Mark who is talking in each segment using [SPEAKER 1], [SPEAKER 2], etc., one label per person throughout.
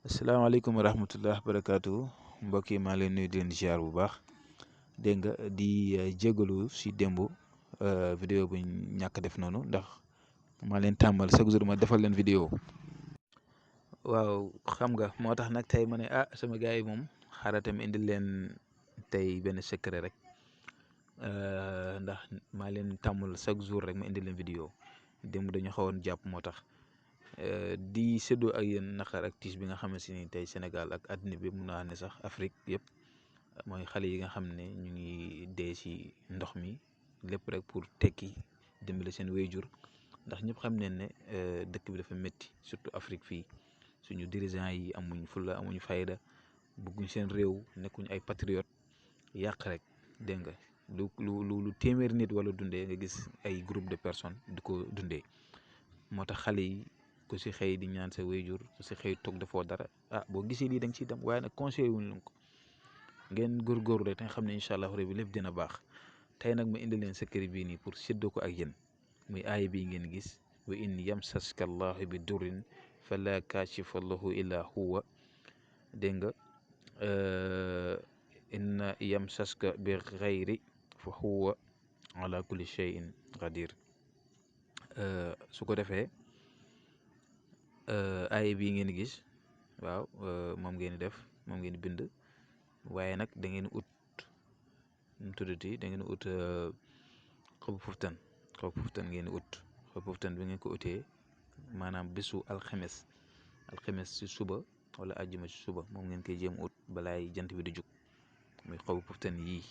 [SPEAKER 1] asalaamaaleykum wa rahmatullah barakaatu mbokk yi maa leen nuyu di leen ziar bu baax dégg nga di jégalu si démb vidéo bu ñàkk def noonu ndax maa leen tàmmal chaque jour ma defal leen vidéo waaw xam nga moo tax nag tey ma ne sama gars yi moom xaaral tamit indil leen tey benn secret rek ndax maa leen tàmmal chaque jour rek ma indil leen vidéo démb dañu xawoon jàpp moo tax. di séddoo ak yéen naqar ak tiis bi nga xamante ni tey Sénégal ak àddina bi mun naa ne sax Afrique yëpp mooy xale yi nga xam ne ñu ngi dee si ndox mi lépp rek pour tekki dimbale seen wéyjur ndax ñëpp xam nañ ne dëkk bi dafa métti surtout Afrique fii suñu dirigeants yi amuñ fulla amuñ fayda bëgguñ seen réew nekkuñ ay patriote yàq rek dégg nga lu téeméer nit wala dundee nga gis ay groupe de personnes di ko dundee moo tax xale yi. ku si xëy di ñaan sa wéyjur ku si xëy toog defoo dara boo gisee lii da nga ciy dem waaye nag conseil wuñ leen ko ngeen góorgóorlu rek te nga xam ne incha allah rabbi lépp dina baax tey nag ma indi leen secret bii nii pour séddoo ko ak yéen muy aaya bii ngeen gis wa in yamsaska allahu bi durrin fala kaashifa lahu illa huwa dégg nga in yamsaska bi xayri fa huwa ala kulli shay'in qadir su ko defee aaya bii ngeen gis waaw moom ngeen di def moom ngeen di bind waaye nag da ngeen ut nu tuddati da ngeen ut xobu puftan ngeen ut xobu puftan bi ngeen ko utee maanaam bésu alxemes si suba wala àjjuma si suba moom ngeen koy jéem ut balaay jant bi di jug muy xobu puftan yii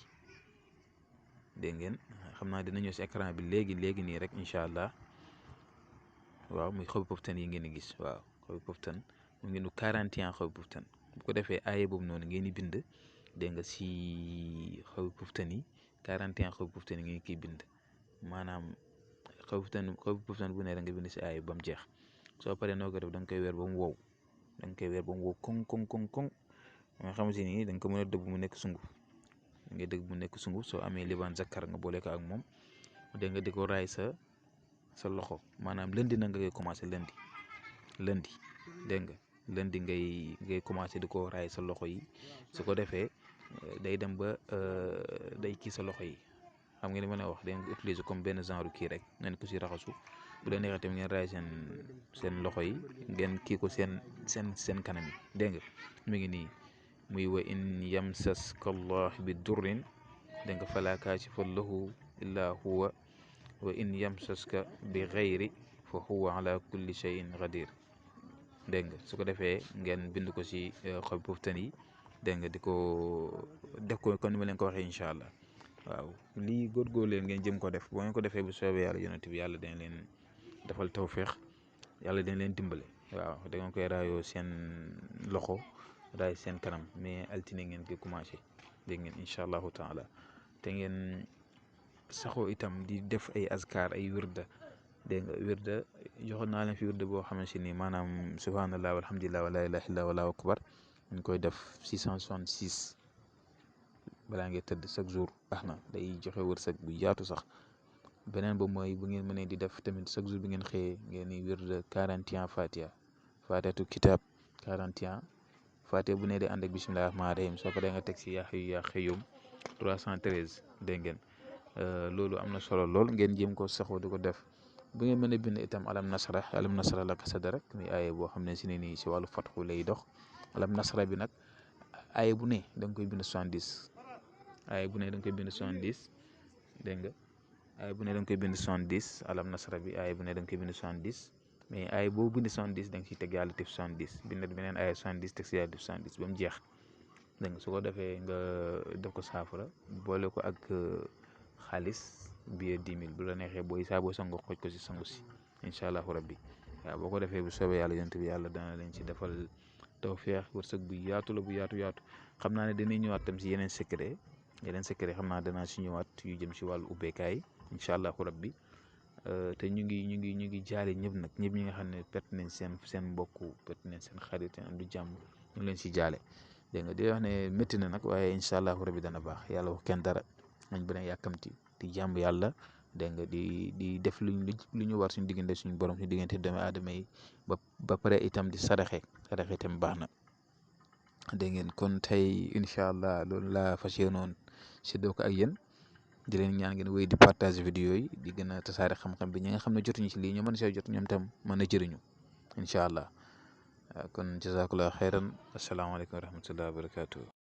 [SPEAKER 1] dégg ngeen xam naa dina ñëw si écran bi léegi nii rek incha allah. waaw muy xobi poftan yi ngeen di gis waaw xobi poftan mu ngeen di 41 xobi poftan bu ko defee aaye boobu noonu ngeen di bind dégg nga si xobi poftan yi 41 xobi poftan yi ngeen kiy bind maanaam xobi poftan bu ne da nga bind si aaye ba mu jeex soo paree noo ko def da nga koy weer ba mu wow koŋ nga xamante ni da nga ko mën a dëbb mu nekk sunguf soo amee liban zakkar nga boole ko ak moom dégg nga di ko raay sa loxo maanaam lundi na nga koy commencé lundi dégg nga lundi ngay commencé di ko raay sa loxo yi su ko defee day dem ba day kii sa loxo yi xam nga ni ma ne wax da nga utiliser comme benn genre kii rek ngeen ko si raxasu bu leen neexee tamit ngeen raay seen loxo yi ngeen kii ko seen kanam yi dégg nga mi ngi nii muy wa in yamsaska allah bi durrin dégg nga fala kaashifa lahu illa huwa wa in yamsaska bi xayri fa huwa ala kulli shay'in qadir dégg nga su ko defee ngeen bind ko si xobi poftan yi dégg nga di ko def ko comme ni ma leen ko waxee incha allah waaw lii góorgóorlu leen ngeen jëm ko def boo ngeen ko defee bu soobee yàlla yonent bi yàlla dañ leen defal tawféex yàlla dañ leen dimbale waaw da ngeen koy raayoo seen loxo raay seen kanam mais altine ngeen koy commencé dégg ngeen incha allahu taala te ngeen saxoo itam di def ay azkar ay wirda dégg nga wirda joxoon naa leen fi wirda boo xamante ni maanaam subhanallah walhamdulillah wa la ilaha illa wallahu akbar ñu koy def 666 balaa ngay tëdd chaque jour baax na day joxe wërsëg bu yaatu sax beneen ba mooy bu ngeen mënee di def tamit chaque jour bi ngeen xëyee ngeen di wirda 41 fatihatu kitab 41 fatiha bu ne di ànd ak bismillahi rahmaani rahim soo paree nga teg si yaa hayyu yaa qayyum 313 dégg ngeen loolu am na solo lool ngeen jéem ko saxoo di ko def bu ngeen mën a bind itam alam nasra laka sadrak muy aaye boo xam ne si ne nii si wàllu fatxu lay dox alam nasra bi nag aaye bu ne da nga koy bind 70 aaye bu ne da nga koy bind 70 dégg nga aaye bu ne da nga koy bind 70 alam nasra bi aaye bu ne da nga koy bind 70 mais aaye boo bind 70 da nga ciy teg yàlla tif 70 bindat beneen aaye 70 teg si yàlla tif 70 ba mu jeex dégg nga su ko defee nga def ko saafara boole ko ak xaalis billet 10 000 bu la neexee boo sango xooj ko si sangu si incha allahu rabbi waaw boo ko defee bu soobee yàlla yonent bi yàlla dana leen ci defal tawfeex wërsëg bu yaatu la bu yaatu xam naa ne dinañ ñëwaat tam si yeneen secret xam naa danaa si ñëwaat yu jëm si wàllu ubbeekaay incha allahu rabbi te ñu ngi jaale ñëpp nag ñëpp ñi nga xam ne perte nañ seen mbokk perte nañ seen xarit am du jàmm ñu ngi leen si jaale dégg nga di wax ne métti na nag waaye incha allahu rabbi dana baax yàlla wax kenn dara nañ bëri yàkkamti di jàmm yàlla dégg nga di def lu ñu war suñu diggante suñu borom suñu diggante doomu aadama yi ba pare itam di saraxe itam baax na dégg ngeen kon tey incha allah loolu laa fas yéenoon séddoo ko ak yéen di leen ñaan ngeen wéy di partage vidéo yi di gën a tasaare xam-xam bi ñi nga xam ne jotuñu ci lii ñu mën see jot ñoom tam mën a jëriñu incha allah kon jazakallah xayran asalaamaaleykum wa rahmatullahi wa barakatuh